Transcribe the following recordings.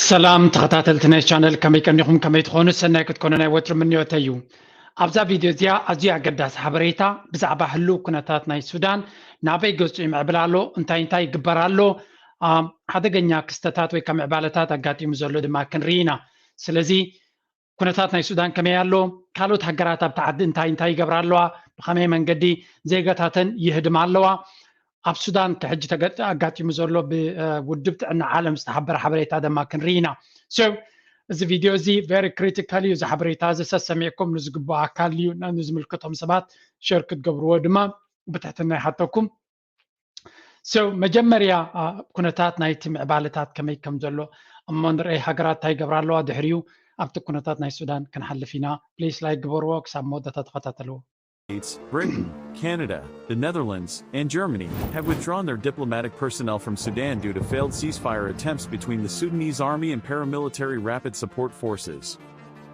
ሰላም ተኸታተልቲ ናይ ቻነል፣ ከመይ ቀኒኹም? ከመይ ትኾኑ? ሰናይ ክትኮኑ ናይ ወትሩ ምንዮተይ እዩ። ኣብዛ ቪድዮ እዚኣ ኣዝዩ ኣገዳሲ ሓበሬታ ብዛዕባ ህልው ኩነታት ናይ ሱዳን፣ ናበይ ገጹ ይምዕብል ኣሎ፣ እንታይ እንታይ ይግበር ኣሎ፣ ሓደገኛ ክስተታት ወይ ከዓ ምዕባለታት ኣጋጢሙ ዘሎ ድማ ክንርኢ ኢና። ስለዚ ኩነታት ናይ ሱዳን ከመይ ኣሎ፣ ካልኦት ሃገራት ኣብቲ ዓዲ እንታይ እንታይ ይገብራ ኣለዋ፣ ብኸመይ መንገዲ ዜጋታተን ይህድማ ኣለዋ፣ ኣብ ሱዳን ሕጂ ኣጋጢሙ ዘሎ ብውድብ ጥዕና ዓለም ዝተሓበረ ሓበሬታ ድማ ክንርኢ ኢና። So እዚ ቪድዮ እዚ very critical እዩ። እዚ ሓበሬታ እዚ ሰሰሚዕኩም ንዝግብኦ ኣካል እዩ፣ ንዝምልከቶም ሰባት ሸር ክትገብርዎ ድማ ብትሕትና ይሓተኩም። So መጀመርያ ኩነታት ናይቲ ምዕባለታት ከመይ ከም ዘሎ እሞ ንርአይ፣ ሃገራት እንታይ ይገብራ ኣለዋ፣ ድሕሪኡ ኣብቲ ኩነታት ናይ ሱዳን ክንሓልፍ ኢና። ፕሊስ ላይክ ግበርዎ፣ ክሳብ መወዳእታ ተኸታተልዎ። States, Britain, Canada, the Netherlands, and Germany have withdrawn their diplomatic personnel from Sudan due to failed ceasefire attempts between the Sudanese army and paramilitary Rapid Support Forces.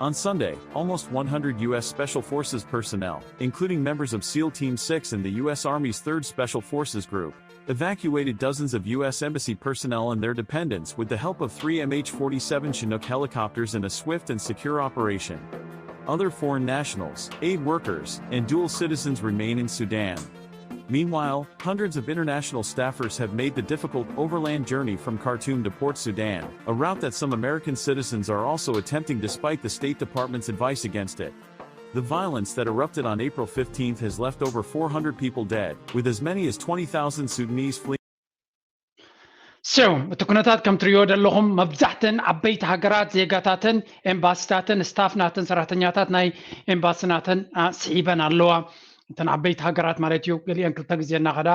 On Sunday, almost one hundred U S Special Forces personnel, including members of SEAL Team six and the U S Army's third Special Forces Group, evacuated dozens of U S Embassy personnel and their dependents with the help of three M H forty-seven Chinook helicopters in a swift and secure operation. Other foreign nationals, aid workers, and dual citizens remain in Sudan. Meanwhile, hundreds of international staffers have made the difficult overland journey from Khartoum to Port Sudan, a route that some American citizens are also attempting despite the State Department's advice against it. The violence that erupted on April fifteenth has left over four hundred people dead, with as many as twenty thousand Sudanese fleeing. So እቲ ኩነታት ከም ትሪኦ ዘለኹም መብዛሕተን ዓበይቲ ሃገራት ዜጋታተን ኤምባሲታተን ስታፍ ናተን ሰራሕተኛታት ናይ ኤምባሲ ናተን ስሒበን ኣለዋ። እተን ዓበይቲ ሃገራት ማለት እዩ። ገሊአን ክልተ ግዜ እናኸዳ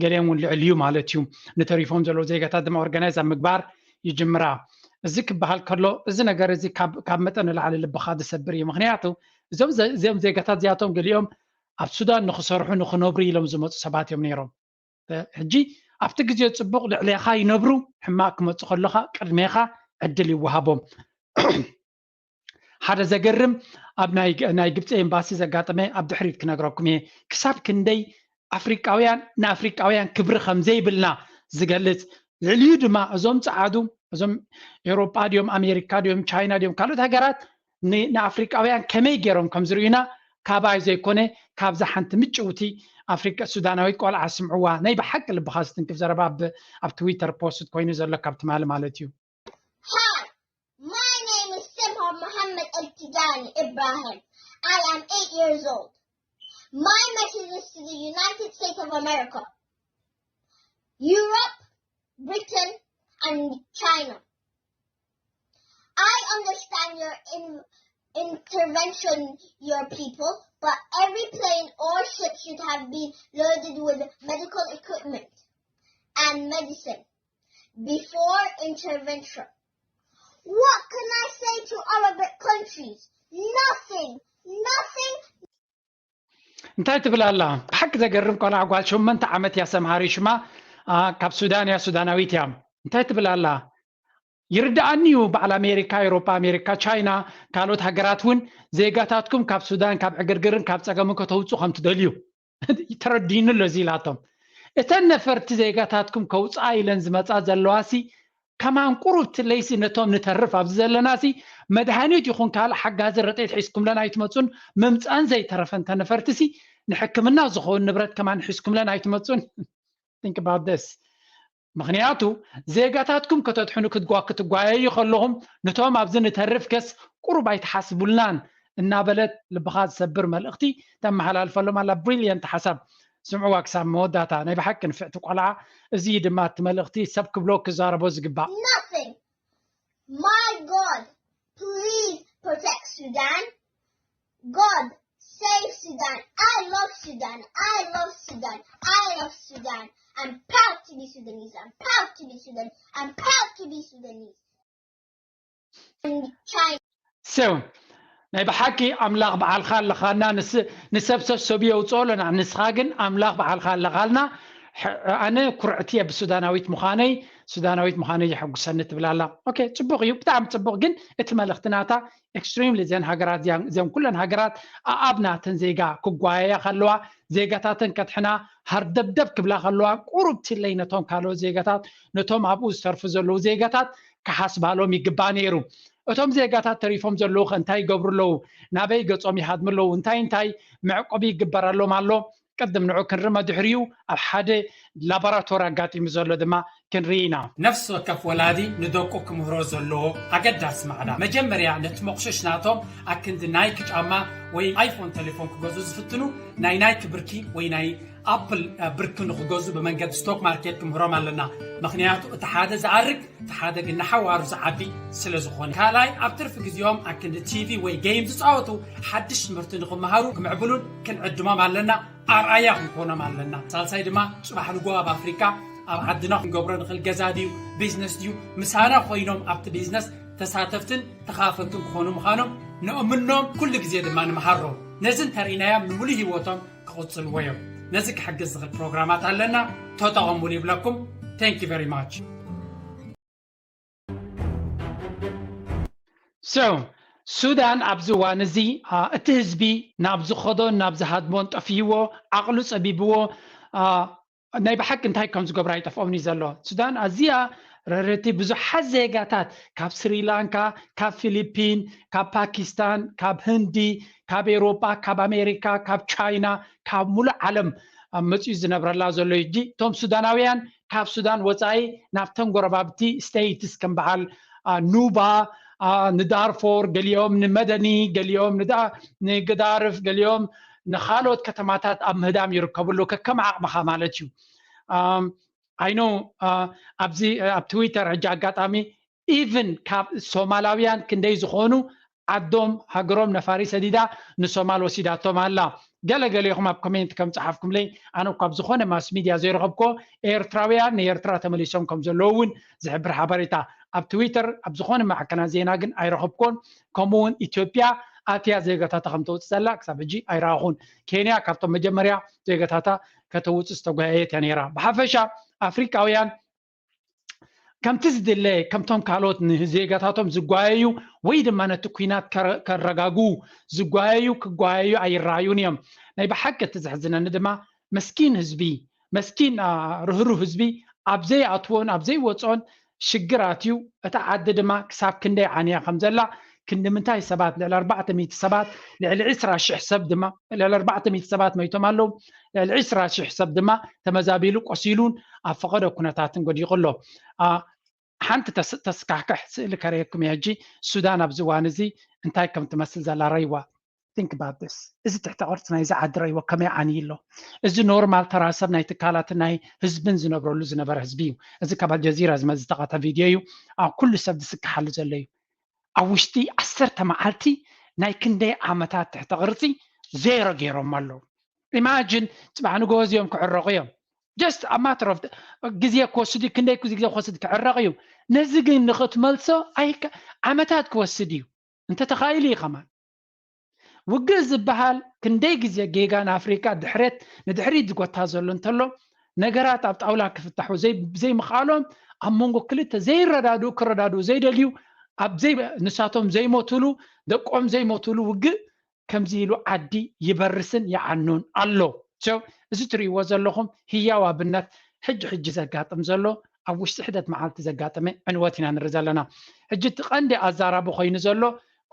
ገሊአን እውን ልዕል እዩ ማለት እዩ። ንተሪፎም ዘለዉ ዜጋታት ድማ ኦርጋናይዝ ኣብ ምግባር ይጅምራ። እዚ ክበሃል ከሎ እዚ ነገር እዚ ካብ መጠን ንላዕሊ ልብኻ ዝሰብር እዩ። ምክንያቱ እዞም ዜጋታት እዚኣቶም ገሊኦም ኣብ ሱዳን ንክሰርሑ ንክነብሩ ኢሎም ዝመፁ ሰባት እዮም ነይሮም። ሕጂ ኣብቲ ግዜ ፅቡቕ ልዕሌኻ ይነብሩ፣ ሕማቕ ክመፁ ከለኻ ቅድሜኻ ዕድል ይወሃቦም። ሓደ ዘገርም ኣብ ናይ ግብፂ ኤምባሲ ዘጋጠመ ኣብ ድሕሪት ክነግረኩም እየ። ክሳብ ክንደይ ኣፍሪቃውያን ንኣፍሪቃውያን ክብሪ ከም ዘይብልና ዝገልፅ፣ ልዕሊኡ ድማ እዞም ፀዓዱ፣ እዞም ኤውሮጳ ድዮም ኣሜሪካ ድዮም ቻይና ድዮም ካልኦት ሃገራት ንኣፍሪቃውያን ከመይ ገይሮም ከም ዝርእዩና ካባይ ዘይኮነ ካብዛ ሓንቲ ምጭውቲ ኣፍሪቃ ሱዳናዊት ቆልዓ ስምዕዋ። ናይ ብሓቂ ልብኻ ዝትንክፍ ዘረባ ኣብ ትዊተር ፖስት ኮይኑ ዘሎ ካብ ትማሊ ማለት እዩ። Hi, my name is Simha Mohammed El Tijani Ibrahim. I am eight years old. My message is to the United States of America, Europe, Britain, and China. I understand your in, intervention, your people, but every plane or ship should have been loaded with medical equipment and medicine before intervention. What can I say to Arabic countries? Nothing, nothing. እንታይ ትብል ኣላ? ብሓቂ ዘገርም ቆልዓ ጓል ሸመንተ ዓመት እያ ሰምሃሪ ሽማ፣ ካብ ሱዳን እያ፣ ሱዳናዊት እያ። እንታይ ትብል ኣላ? ይርድኣኒ እዩ በዓል ኣሜሪካ፣ ኤውሮጳ፣ ኣሜሪካ፣ ቻይና፣ ካልኦት ሃገራት እውን ዜጋታትኩም ካብ ሱዳን ካብ ዕግርግርን ካብ ጸገምን ከተውፁ ከም ትደልዩ ተረዲኑ ኣሎ እዚ ኢላቶም። እተን ነፈርቲ ዜጋታትኩም ከውፅኣ ኢለን ዝመፃ ዘለዋሲ ከማን ቁሩብ ትለይሲ ነቶም ንተርፍ ኣብዚ ዘለናሲ መድሃኒት ይኹን ካልእ ሓጋዚ ረጤት ሒዝኩምለን ኣይትመፁን፣ ምምፃን ዘይተረፈ እንተ ነፈርትሲ ንሕክምና ዝኸውን ንብረት ከማን ሒዝኩምለን ኣይትመፁን። Think about this። ምክንያቱ ዜጋታትኩም ከተድሕኑ ክትጓ ክትጓየዩ ከለኹም ነቶም ኣብዚ ንተርፍ ከስ ቁሩብ ኣይትሓስቡልናን እናበለት ልብኻ ዝሰብር መልእኽቲ ተመሓላልፈሎም ኣላ። ብሪልየንት ሓሳብ። ስምዕዋ ክሳብ መወዳእታ። ናይ ብሓቂ ንፍዕቲ ቆልዓ። እዚ እዩ ድማ እቲ መልእኽቲ ሰብ ክብሎ ክዛረቦ ዝግባእ። Nothing. My God, please protect Sudan. God, save Sudan. I love Sudan. I love Sudan. I love Sudan. I'm proud to be Sudanese. I'm proud to be Sudanese. I'm proud to be Sudanese. And China. So ናይ ብሓቂ ኣምላኽ በዓልኻ ኣለኻና። ንሰብ ሰብ ሰብ የውፅኦ ኣለና፣ ንስኻ ግን ኣምላኽ በዓልኻ ኣለኻልና። ኣነ ኩርዕቲ እየ ብሱዳናዊት ምዃነይ፣ ሱዳናዊት ምዃነይ የሐጉሰኒ ትብል ኣላ። ኦኬ፣ ፅቡቕ እዩ፣ ብጣዕሚ ፅቡቕ። ግን እቲ መልእኽቲ ናታ ኤክስትሪምሊ እዘን ሃገራት እዚኣን፣ እዚኦም ኩለን ሃገራት ኣኣብ ናተን ዜጋ ክጓየያ ከለዋ፣ ዜጋታተን ከድሕና ሃርደብደብ ክብላ ከለዋ፣ ቁሩብ ትለይ ነቶም ካልኦት ዜጋታት፣ ነቶም ኣብኡ ዝተርፉ ዘለዉ ዜጋታት ክሓስባሎም ይግባእ ነይሩ። እቶም ዜጋታት ተሪፎም ዘለዉ ከ እንታይ ይገብሩ ኣለዉ? ናበይ ገጾም ይሃድሙ ኣለዉ? እንታይ እንታይ መዕቆቢ ይግበረሎም ኣሎ? ቅድም ንዑ ክንርመ ድሕሪኡ ኣብ ሓደ ላቦራቶሪ ኣጋጢሙ ዘሎ ድማ ክንርኢ ኢና። ነፍሲ ወከፍ ወላዲ ንደቁ ክምህሮ ዘለዎ ኣገዳሲ ማዕዳ መጀመርያ ነቲ መቑሸሽ ናቶም ኣክንዲ ናይክ ጫማ ወይ ኣይፎን ቴሌፎን ክገዙ ዝፍትኑ ናይ ናይክ ብርኪ ወይ ናይ ኣፕል ብርኪ ንክገዙ ብመንገዲ ስቶክ ማርኬት ክምህሮም ኣለና። ምክንያቱ እቲ ሓደ ዝኣርግ እቲ ሓደ ግን ንሓዋሩ ዝዓቢ ስለ ዝኾነ። ካልኣይ ኣብ ትርፊ ግዜኦም ኣክንዲ ቲቪ ወይ ጌም ዝፃወቱ ሓድሽ ትምህርቲ ንክመሃሩ ክምዕብሉን ክንዕድሞም ኣለና። ኣርኣያ ክንኮኖም ኣለና። ሳልሳይ ድማ ፅባሕ ንጎ ኣብ ኣፍሪካ ኣብ ዓድና ክንገብሮ ንኽእል ገዛ ድዩ ቢዝነስ ድዩ ምሳና ኮይኖም ኣብቲ ቢዝነስ ተሳተፍትን ተኻፈልትን ክኾኑ ምዃኖም ነእምኖም ኩሉ ግዜ ድማ ንምሃሮም። ነዚ እንተርኢናዮም ንምሉእ ህይወቶም ክቕፅልዎ እዮም። ነዚ ክሕግዝ ዝኽእል ፕሮግራማት ኣለና፣ ተጠቐሙሉ ይብለኩም። Thank you very much። So ሱዳን ኣብዚ እዋን እዚ እቲ ህዝቢ ናብ ዝኸዶን ናብ ዝሃድሞን ጠፊይዎ ዓቕሉ ፀቢብዎ ናይ ብሓቂ እንታይ ከም ዝገብሩ ኣይጠፍኦምን እዩ ዘሎ። ሱዳን ኣዝያ ረርቲ ብዙሓት ዜጋታት ካብ ስሪላንካ፣ ካብ ፊሊፒን፣ ካብ ፓኪስታን፣ ካብ ህንዲ፣ ካብ ኤሮጳ፣ ካብ ኣሜሪካ፣ ካብ ቻይና፣ ካብ ሙሉእ ዓለም መፅኡ ዝነብረላ ዘሎ ሕጂ እቶም ሱዳናውያን ካብ ሱዳን ወፃኢ ናብተን ጎረባብቲ ስቴትስ ከም በዓል ኑባ፣ ንዳርፎር፣ ገሊኦም ንመደኒ፣ ገሊኦም ንገዳርፍ፣ ገሊኦም ንካልኦት ከተማታት ኣብ ምህዳም ይርከቡ ኣለዉ ከከም ዓቕምኻ ማለት እዩ። I know ኣብዚ ኣብ ትዊተር ሕጂ ኣጋጣሚ ኢቭን ካብ ሶማላውያን ክንደይ ዝኾኑ ዓዶም ሃገሮም ነፋሪ ሰዲዳ ንሶማል ወሲዳቶም ኣላ። ገለ ገሌኹም ኣብ ኮሜንት ከም ጸሓፍኩምለይ ኣነ ካብ ዝኾነ ማስ ሚድያ ዘይረኸብኮ ኤርትራውያን ንኤርትራ ተመሊሶም ከም ዘለዉ እውን ዝሕብር ሓበሬታ ኣብ ትዊተር ኣብ ዝኾነ ማዕከና ዜና ግን ኣይረኸብኮን። ከምኡ እውን ኢትዮጵያ ኣትያ ዜጋታታ ከም ተውፅእ ዘላ ክሳብ ሕጂ ኣይረኣኹን። ኬንያ ካብቶም መጀመርያ ዜጋታታ ከተውፅእ ዝተጓየየት እያ ነይራ። ብሓፈሻ ኣፍሪቃውያን ከምቲ ዝድለ ከምቶም ካልኦት ንዜጋታቶም ዝጓየዩ ወይ ድማ ነቲ ኲናት ከረጋግኡ ዝጓየዩ ክጓየዩ ኣይረኣዩን እዮም። ናይ ብሓቂ እቲ ዘሕዝነኒ ድማ መስኪን ህዝቢ መስኪን ርህሩህ ህዝቢ ኣብ ዘይኣትዎን ኣብ ዘይወፅኦን ሽግር ኣትዩ እታ ዓዲ ድማ ክሳብ ክንደይ ዓንያ ከም ዘላ ክንዲ ምንታይ ሰባት ልዕሊ ኣርባዕተ ሚእቲ ሰባት ልዕሊ ዕስራ ሽሕ ሰብ ድማ ልዕሊ ኣርባዕተ ሚእቲ ሰባት መይቶም ኣለዉ ልዕሊ ዕስራ ሽሕ ሰብ ድማ ተመዛቢሉ ቆሲሉን ኣብ ፈቐዶ ኩነታትን ወዲቑ ኣሎ። ሓንቲ ተስካሕክሕ ስእሊ ከርእየኩም እየ ሕጂ ሱዳን ኣብዚ እዋን እዚ እንታይ ከም ትመስል ዘላ ረይዋ። Think about this። እዚ ትሕተ ቅርፂ ናይዚ ዓዲ ረይዎ ከመይ ዓንዩ ኣሎ። እዚ ኖርማል ተራ ሰብ ናይ ትካላትን ናይ ህዝብን ዝነብረሉ ዝነበረ ህዝቢ እዩ። እዚ ካብ ኣልጀዚራ ዝመዝተቐተ ቪድዮ እዩ። ኣብ ኩሉ ሰብ ዝስክሓሉ ዘሎ እዩ። ኣብ ውሽጢ ዓሰርተ መዓልቲ ናይ ክንደይ ዓመታት ትሕተ ቅርፂ ዜሮ ገይሮም ኣለዉ። ኢማጅን ፅባሕ ንግሆ እዚኦም ክዕረቑ እዮም። Just a matter of ግዜ ክወስድ እዩ። ክንደይ ግዜ ክወስድ ክዕረቕ እዩ። ነዚ ግን ንክትመልሶ ዓመታት ክወስድ እዩ። እንተተኻኢሉ እዩ ከማን ውግእ ዝበሃል ክንደይ ግዜ ጌጋ ንኣፍሪቃ ድሕሬት ንድሕሪት ዝጎታ ዘሎ እንተሎ ነገራት ኣብ ጣውላ ክፍታሑ ዘይምኽኣሎም ኣብ መንጎ ክልተ ዘይረዳድኡ ክረዳድኡ ዘይደልዩ ኣብ ንሳቶም ዘይሞትሉ ደቆም ዘይሞትሉ ውግእ ከምዚ ኢሉ ዓዲ ይበርስን ይዓኑን ኣሎ። እዚ ትርእይዎ ዘለኹም ህያው ኣብነት ሕጂ ሕጂ ዘጋጥም ዘሎ ኣብ ውሽጢ ሕደት መዓልቲ ዘጋጠመ ዕንወት ኢና ንርኢ ዘለና። ሕጂ እቲ ቀንዲ ኣዛራቢ ኮይኑ ዘሎ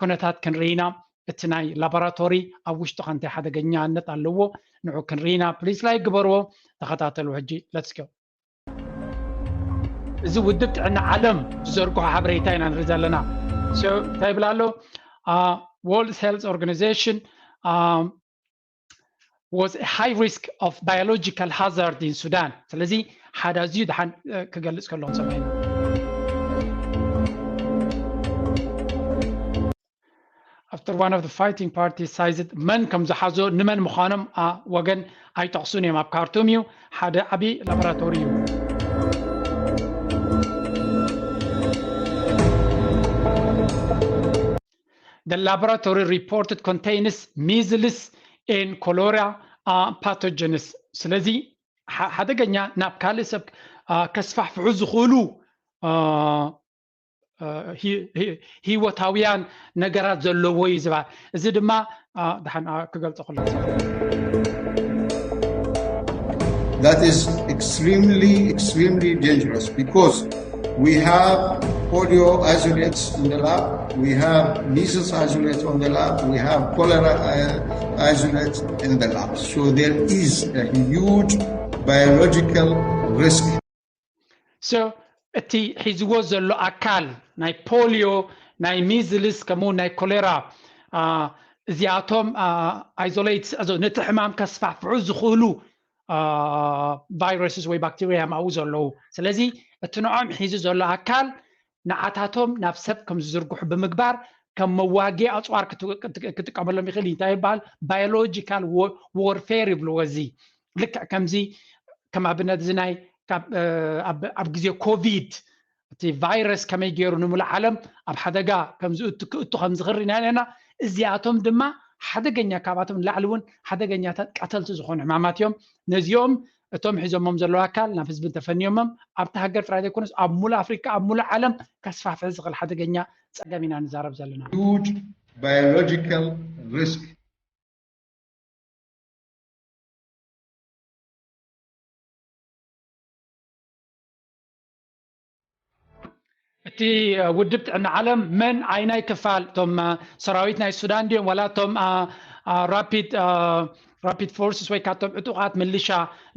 ኩነታት ክንርኢ ኢና። እቲ ናይ ላቦራቶሪ ኣብ ውሽጡ ከ እንታይ ሓደገኛነት ኣለዎ ንዑ ክንርኢ ኢና። ፕሊስ ላይክ ግበርዎ። ተኸታተሉ። ሕጂ let's go። እዚ ውድብ ጥዕና ዓለም ዝዘርግሖ ሓበሬታ ኢና ንርኢ ዘለና። እንታይ ይብል ኣሎ? World Health Organization was a high risk of biological hazard in Sudan። ስለዚ ሓደ ኣዝዩ ደሓን ክገልፅ ከሎ ንሰምዐ ኢና። After one of the fighting parties sized መን ከም ዝሓዞ ንመን ምዃኖም ወገን ኣይጠቕሱን እዮም። ኣብ ካርቱም እዩ፣ ሓደ ዓብዪ ላቦራቶሪ እዩ። The laboratory reported contains measles and cholera pathogens። ስለዚ ሓደገኛ ናብ ካልእ ሰብ ከስፋሕፍሑ ዝኽእሉ ህይወታውያን ነገራት ዘለዎ እዩ ዝበሃል። እዚ ድማ ደሓን ክገልፆ ከሎ That is extremely, extremely dangerous because we have Polio isolates in the lab, we have measles isolates on the lab, we have cholera uh, isolates in the lab. So there is a huge biological risk. So እቲ ሒዝዎ ዘሎ ኣካል ናይ ፖሊዮ፣ ናይ ሚዝልስ፣ ከምኡ ናይ ኮሌራ፣ እዚኣቶም ኣይዞሌት፣ ነቲ ሕማም ከስፋሕፍሑ ዝኽእሉ ቫይረስስ ወይ ባክቴርያ እዮም ኣብኡ ዘለዉ። ስለዚ እቲ ንዖም ሒዙ ዘሎ ኣካል ንዓታቶም ናብ ሰብ ከም ዝዝርግሑ ብምግባር ከም መዋጊ ኣፅዋር ክጥቀመሎም ይኽእል እዩ። እንታይ ይበሃል? ባዮሎጂካል ዎርፌር ይብልዎ። እዚ ልክዕ ከምዚ ከም ኣብነት እዚ ናይ ኣብ ግዜ ኮቪድ እቲ ቫይረስ ከመይ ገይሩ ንምሉእ ዓለም ኣብ ሓደጋ ከምዝእቱ ክእቱ ከምዝኽሪ ኢና ኣለና። እዚኣቶም ድማ ሓደገኛ፣ ካብኣቶም ንላዕሊ እውን ሓደገኛታት ቀተልቲ ዝኾኑ ሕማማት እዮም። ነዚኦም እቶም ሒዞሞም ዘለዉ ኣካል ናብ ህዝቢ እንተፈንዮሞም ኣብቲ ሃገር ጥራይ ዘይኮነስ ኣብ ሙሉእ ኣፍሪካ፣ ኣብ ሙሉእ ዓለም ከስፋሕፍሕ ዝኽእል ሓደገኛ ፀገም ኢና ንዛረብ ዘለና። Huge biological risk. እቲ ውድብ ጥዕና ዓለም መን ኣይናይ ክፋል እቶም ሰራዊት ናይ ሱዳን ድዮም ዋላ እቶም ራፒድ ራፒድ ፎርስስ ወይ ካብቶም ዕጡቓት ምልሻ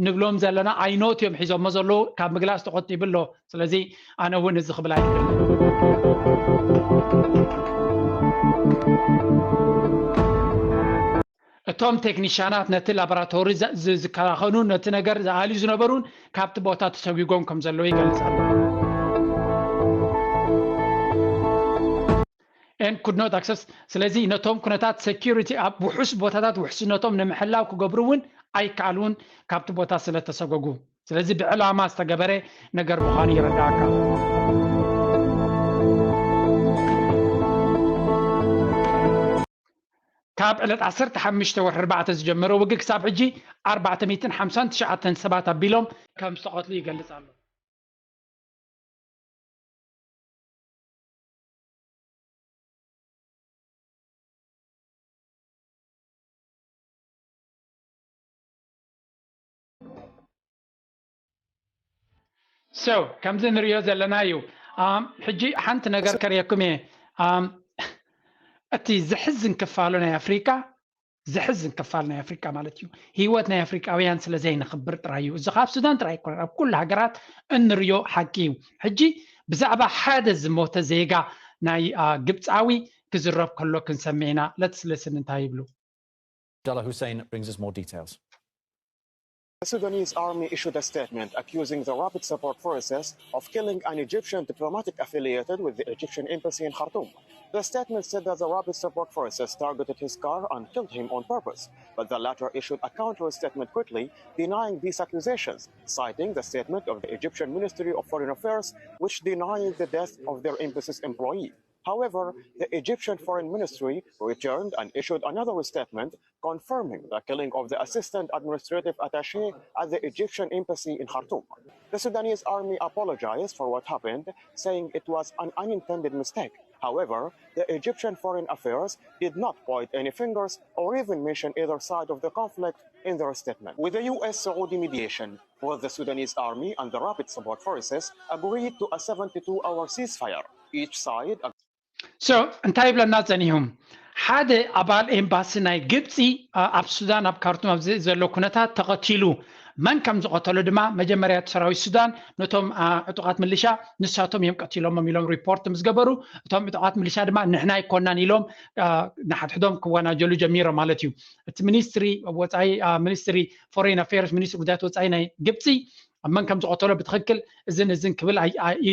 ንብሎም ዘለና ኣይኖት እዮም ሒዞሞ ዘለዉ ካብ ምግላፅ ተቆጢቡ ኣሎ። ስለዚ ኣነ እውን እዚ ክብል ኣይክእል። እቶም ቴክኒሻናት ነቲ ላቦራቶሪ ዝከላኸሉ ነቲ ነገር ዝኣልዩ ዝነበሩን ካብቲ ቦታ ተሰጒጎም ከም ዘለዉ ይገልጽ ኣሎ። And could not access። ስለዚ ነቶም ኩነታት ሴኪሪቲ ኣብ ውሑስ ቦታታት ውሕስነቶም ንምሕላው ክገብሩ እውን ኣይከኣሉን ካብቲ ቦታ ስለ ተሰጎጉ። ስለዚ ብዕላማ ዝተገበረ ነገር ምዃኑ ይረዳእካ። ካብ ዕለት ዓሰርተ ሓሙሽተ ወርሒ ኣርባዕተ ዝጀመረ ውግእ ክሳብ ሕጂ ኣርባዕተ ሚእትን ሓምሳን ትሽዓተን ሰባት ኣቢሎም ከም ዝተቐትሉ ይገልጽ ኣሎ። So ከምዚ ንሪኦ ዘለና እዩ። ሕጂ ሓንቲ ነገር ከርእየኩም እየ። እቲ ዘሕዝን ክፋሉ ናይ ኣፍሪካ፣ ዘሕዝን ክፋል ናይ ኣፍሪካ ማለት እዩ፣ ህይወት ናይ ኣፍሪካውያን ስለ ዘይነኽብር ጥራይ እዩ። እዚ ካብ ሱዳን ጥራይ ኣይኮነን፣ ኣብ ኩሉ ሃገራት እንሪኦ ሓቂ እዩ። ሕጂ ብዛዕባ ሓደ ዝሞተ ዜጋ ናይ ግብፃዊ ክዝረብ ከሎ ክንሰምዕ ኢና። Let's listen እንታይ ይብሉ። Abdallah Hussein brings us more details. The Sudanese army issued a statement accusing the Rapid Support Forces of killing an Egyptian diplomatic affiliated with the Egyptian embassy in Khartoum. The statement said that the Rapid Support Forces targeted his car and killed him on purpose, but the latter issued a counter statement quickly denying these accusations, citing the statement of the Egyptian Ministry of Foreign Affairs, which denied the death of their embassy's employee. However, the Egyptian Foreign Ministry returned and issued another statement confirming the killing of the assistant administrative attaché at the Egyptian embassy in Khartoum. The Sudanese army apologized for what happened, saying it was an unintended mistake. However, the Egyptian Foreign Affairs did not point any fingers or even mention either side of the conflict in their statement. With the U S Saudi mediation, both the Sudanese army and the Rapid Support Forces agreed to a seventy-two hour ceasefire. Each side So እንታይ ይብለና ጸኒሑ? ሓደ ኣባል ኤምባሲ ናይ ግብፂ ኣብ ሱዳን ኣብ ካርቱም ኣብዚ ዘሎ ኩነታት ተቐቲሉ። መን ከም ዝቐተሎ ድማ መጀመርያ እቲ ሰራዊት ሱዳን ነቶም ዕጡቓት ምልሻ ንሳቶም እዮም ቀቲሎሞም ኢሎም ሪፖርት ምስ ገበሩ፣ እቶም ዕጡቓት ምልሻ ድማ ንሕና ኣይኮናን ኢሎም ንሓድሕዶም ክወናጀሉ ጀሚሮም ማለት እዩ። እቲ ሚኒስትሪ ወፃኢ ሚኒስትሪ ፎሬን ኣፌርስ ሚኒስትሪ ጉዳያት ወፃኢ ናይ ግብፂ ኣብ መን ከም ዝቐተሎ ብትኽክል እዝን እዝን ክብል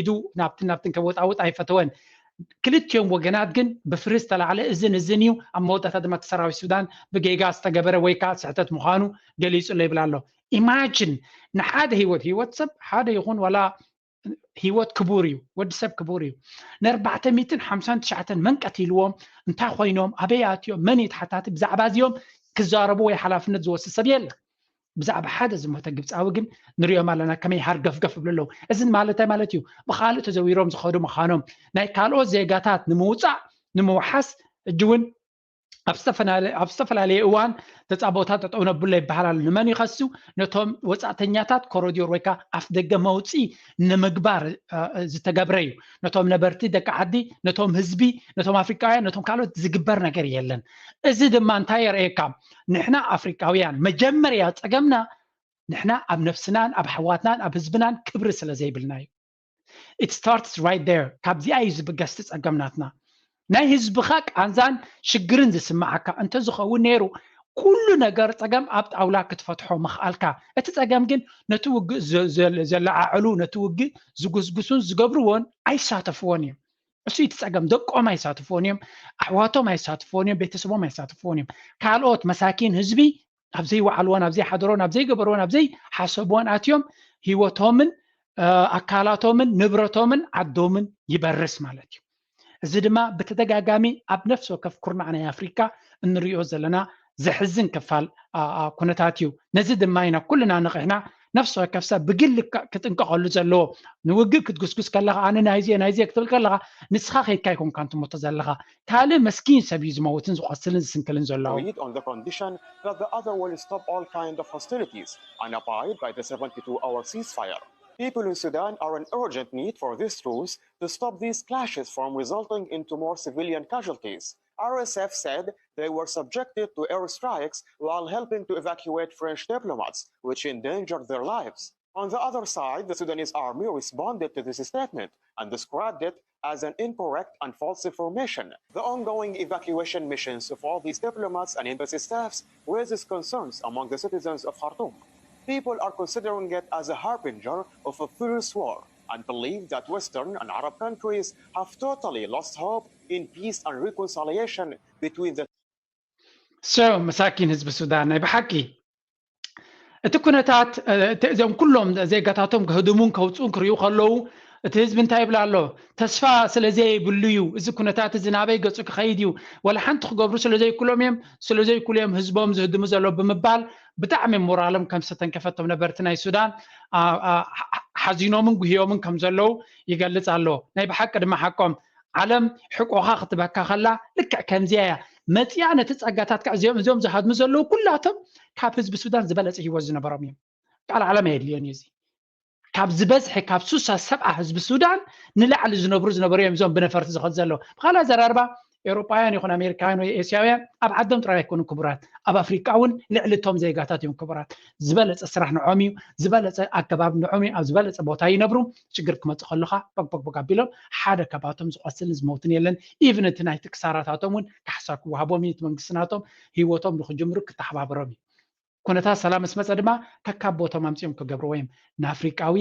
ኢዱ ናብትን ናብትን ከወጣውጥ ኣይፈተወን። ክልቲኦም ወገናት ግን ብፍሪ ዝተላዕለ እዝን እዝን እዩ። ኣብ መወዳእታ ድማ እቲ ሰራዊት ሱዳን ብጌጋ ዝተገበረ ወይ ከዓ ስሕተት ምዃኑ ገሊጹ ኣሎ ይብል ኣሎ። ኢማጅን ንሓደ ህይወት፣ ህይወት ሰብ ሓደ ይኹን ዋላ ህይወት ክቡር እዩ፣ ወዲ ሰብ ክቡር እዩ። ንኣርባዕተ ሚእትን ሓምሳን ትሽዓተን መን ቀቲልዎም፣ እንታይ ኮይኖም፣ ኣበይ ኣትዮም፣ መን እዩ ተሓታቲ፣ ብዛዕባ እዚኦም ክዛረቡ ወይ ሓላፍነት ዝወስድ ሰብ የለን። ብዛዕባ ሓደ ዝሞተ ግብፃዊ ግን ንሪኦም ኣለና ከመይ ሃርገፍገፍ ይብሉ ኣለዉ። እዚ ማለት እንታይ ማለት እዩ? ብኻልእ ተዘዊሮም ዝኸዱ ምዃኖም ናይ ካልኦት ዜጋታት ንምውፃእ ንምውሓስ ሕጂ እውን ኣብ ዝተፈላለየ እዋን ተፃቦታት ጠጠው ነብሎ ይበሃል ኣሎ። ንመን ይኸሱ? ነቶም ወፃእተኛታት ኮረዲዮር ወይ ከዓ ኣፍ ደገ መውፅኢ ንምግባር ዝተገብረ እዩ። ነቶም ነበርቲ ደቂ ዓዲ፣ ነቶም ህዝቢ፣ ነቶም ኣፍሪቃውያን፣ ነቶም ካልኦት ዝግበር ነገር የለን። እዚ ድማ እንታይ የርእየካ? ንሕና ኣፍሪቃውያን መጀመርያ ፀገምና ንሕና ኣብ ነፍስናን ኣብ ኣሕዋትናን ኣብ ህዝብናን ክብሪ ስለ ዘይብልና እዩ። It starts right there። ካብዚኣ እዩ ዝብገስ እቲ ጸገም ናትና። ናይ ህዝብኻ ቃንዛን ሽግርን ዝስምዓካ እንተዝኸውን ነይሩ፣ ኩሉ ነገር ጸገም ኣብ ጣውላ ክትፈትሖ ምኽኣልካ። እቲ ጸገም ግን ነቲ ውግእ ዘለዓዕሉ፣ ነቲ ውግእ ዝጉስጉሱን ዝገብርዎን ኣይሳተፍዎን እዮም። እሱ እቲ ጸገም። ደቆም ኣይሳትፍዎን እዮም፣ ኣሕዋቶም ኣይሳትፍዎን እዮም፣ ቤተሰቦም ኣይሳትፍዎን እዮም። ካልኦት መሳኪን ህዝቢ ኣብ ዘይወዓልዎን ኣብ ዘይሓደሮን ኣብ ዘይገበርዎን ኣብ ዘይሓሰብዎን ኣትዮም ህይወቶምን ኣካላቶምን ንብረቶምን ዓዶምን ይበርስ ማለት እዩ። እዚ ድማ ብተደጋጋሚ ኣብ ነፍሲ ወከፍ ኩርናዕ ናይ ኣፍሪካ እንሪኦ ዘለና ዘሕዝን ክፋል ኩነታት እዩ። ነዚ ድማ ኢና ኩልና ንቕሕና ነፍሲ ወከፍ ሰብ ብግሊ ክጥንቀቐሉ ዘለዎ። ንውግእ ክትጉስጉስ ከለኻ ኣነ ናይዚ ናይዚ ክትብል ከለኻ ንስኻ ከይድካ ኣይኮንካን ትሞቶ ዘለኻ። ካልእ መስኪን ሰብ እዩ ዝመውትን ዝቆስልን ዝስንክልን ዘሎ። Agreed on the condition that the other will stop all kind of hostilities and abide by the seventy-two hour ceasefire. People in Sudan are in urgent need for this truce to stop these clashes from resulting into more civilian casualties. R S F said they were subjected to airstrikes while helping to evacuate French diplomats, which endangered their lives. On the other side, the Sudanese army responded to this statement and described it as an incorrect and false information. The ongoing evacuation missions of all these diplomats and embassy staffs raises concerns among the citizens of Khartoum. People are considering it as a harbinger of a fierce war and believe that Western and Arab countries have totally lost hope in peace and reconciliation between the So መሳኪን ህዝቢ ሱዳን ናይ ብሓቂ እቲ ኩነታት እዚኦም ኩሎም ዜጋታቶም ክህድሙን ከውፅኡን ክርእዩ ከለዉ እቲ ህዝቢ እንታይ ይብል ኣሎ? ተስፋ ስለ ዘይብሉ እዩ። እዚ ኩነታት እዚ ናበይ ገፁ ክኸይድ እዩ? ወላ ሓንቲ ክገብሩ ስለ ዘይክሎም እዮም ስለ ዘይክሉ እዮም ህዝቦም ዝህድሙ ዘሎ ብምባል ብጣዕሚ ሞራሎም ከም ዝተንከፈ እቶም ነበርቲ ናይ ሱዳን ሓዚኖምን ጉህዮምን ከም ዘለዉ ይገልፅ ኣሎ። ናይ ብሓቂ ድማ ሓቆም። ዓለም ሕቆኻ ክትበካ ከላ ልክዕ ከምዚያ እያ መፂኣ። ነቲ ፀጋታት ከዓ እዚኦም እዚኦም ዝሃድሙ ዘለዉ ኩላቶም ካብ ህዝቢ ሱዳን ዝበለፀ ህይወት ዝነበሮም እዮም። ቃል ዓለም ኣየድልዮን እዩ። እዚ ካብ ዝበዝሐ ካብ ሱሳ ሰብዓ ህዝቢ ሱዳን ንላዕሊ ዝነብሩ ዝነበሩ እዮም እዞም ብነፈርቲ ዝኸዱ ዘለዉ። ብኻልእ ኣዘራርባ ኤውሮጳውያን ይኹን ኣሜሪካውያን ወይ ኤስያውያን ኣብ ዓዶም ጥራይ ኣይኮኑን ክቡራት፣ ኣብ ኣፍሪቃ እውን ልዕሊ እቶም ዜጋታት እዮም ክቡራት። ዝበለፀ ስራሕ ንዖም እዩ፣ ዝበለፀ ኣገባብ ንዖም እዩ፣ ኣብ ዝበለፀ ቦታ ይነብሩ። ሽግር ክመፅእ ከለኻ ቦግ ቦግ ቦግ ኣቢሎም ሓደ ከባቶም ዝቆስልን ዝመውትን የለን። ኢቭን እቲ ናይቲ ክሳራታቶም እውን ካሕሳ ክወሃቦም እዩ። እቲ መንግስቲ ናቶም ህይወቶም ንክጅምሩ ክተሓባበሮም እዩ። ኩነታት ሰላም ምስ መፀ ድማ ከካብ ቦቶም ኣምፂኦም ክገብርዎ እዮም። ንኣፍሪቃዊ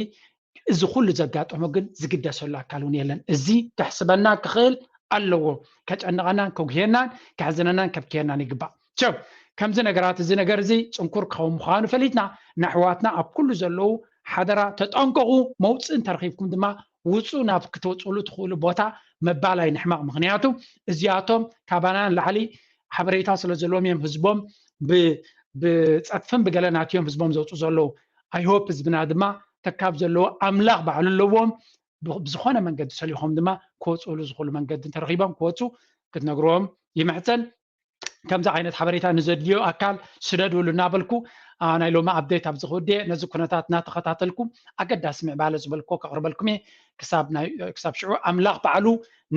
እዚ ኩሉ ዘጋጠሞ ግን ዝግደሰሉ ኣካል እውን የለን። እዚ ከሕስበና ክኽእል ኣለዎ። ከጨንቐናን ከጉህየናን ከሕዝነናን ከብክየናን ይግባእ። ቸው ከምዚ ነገራት እዚ ነገር እዚ ፅንኩር ክኸውን ምዃኑ ፈሊጥና ንኣሕዋትና ኣብ ኩሉ ዘለዉ ሓደራ ተጠንቀቑ። መውፅእ እንተረኺብኩም ድማ ውፁ ናብ ክትወፅሉ ትኽእሉ ቦታ ምባል ኣይንሕመቕ። ምኽንያቱ እዚኣቶም ካባና ንላዕሊ ሓበሬታ ስለ ዘለዎም እዮም ህዝቦም ብፀጥፍን ብገለናት እዮም ህዝቦም ዘውፁ ዘለዉ። ኣይሆፕ ህዝብና ድማ ተካብ ዘለዎ ኣምላኽ ባዕሉ ኣለዎም። ብዝኾነ መንገዲ ሰሊኾም ድማ ክወፅእሉ ዝኽእሉ መንገዲ እንተረኺቦም ክወፁ ክትነግርዎም ይምሕፀን። ከምዚ ዓይነት ሓበሬታ ንዘድልዮ ኣካል ስደድሉ እናበልኩ ናይ ሎሚ ኣፕዴት ኣብዚ ክውድእ። ነዚ ኩነታት እናተኸታተልኩም ኣገዳሲ ምዕባለ ዝበልክዎ ከቕርበልኩም እየ። ክሳብ ሽዑ ኣምላኽ ባዕሉ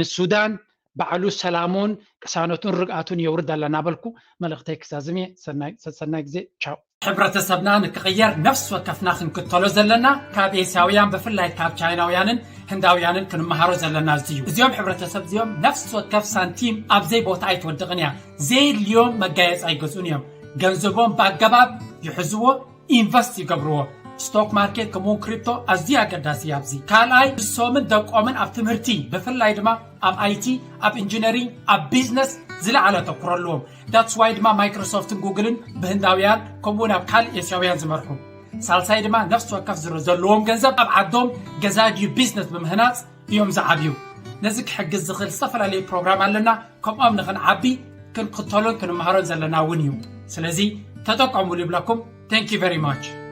ንሱዳን ባዕሉ ሰላሙን ቅሳነቱን ርግኣቱን የውርደላ እናበልኩ መልእኽተይ ክዛዝም እየ። ሰናይ ግዜ። ቻው። ሕብረተሰብና ንክቕየር ነፍሲ ወከፍና ክንክተሎ ዘለና ካብ ኤስያውያን ብፍላይ ካብ ቻይናውያንን ህንዳውያንን ክንመሃሮ ዘለና እዚ እዩ። እዚኦም ሕብረተሰብ እዚኦም ነፍሲ ወከፍ ሳንቲም ኣብ ዘይቦታ ኣይትወድቕን እያ። ዘየድልዮም መጋየፂ ኣይገዝኡን እዮም። ገንዘቦም ብኣገባብ ይሕዝዎ፣ ኢንቨስት ይገብርዎ። ስቶክ ማርኬት ከምኡውን ክሪፕቶ ኣዝዩ ኣገዳሲ እዩ ኣብዚ። ካልኣይ ንሶምን ደቆምን ኣብ ትምህርቲ ብፍላይ ድማ ኣብ ኣይቲ፣ ኣብ ኢንጂነሪንግ፣ ኣብ ቢዝነስ ዝለዓለ ኣተኩሮ ኣለዎም። ዳትስ ዋይ ድማ ማይክሮሶፍትን ጉግልን ብህንዳውያን ከምኡውን ኣብ ካልእ ኤስያውያን ዝመርሑ። ሳልሳይ ድማ ነፍሲ ወከፍ ዝረ ዘለዎም ገንዘብ ኣብ ዓዶም ገዛ ድዩ ቢዝነስ ብምህናፅ እዮም ዝዓብዩ። ነዚ ክሕግዝ ዝኽእል ዝተፈላለዩ ፕሮግራም ኣለና። ከምኦም ንኽንዓቢ ክንክተሎን ክንመሃሮን ዘለና እውን እዩ። ስለዚ ተጠቀሙሉ ይብለኩም። Thank you very much።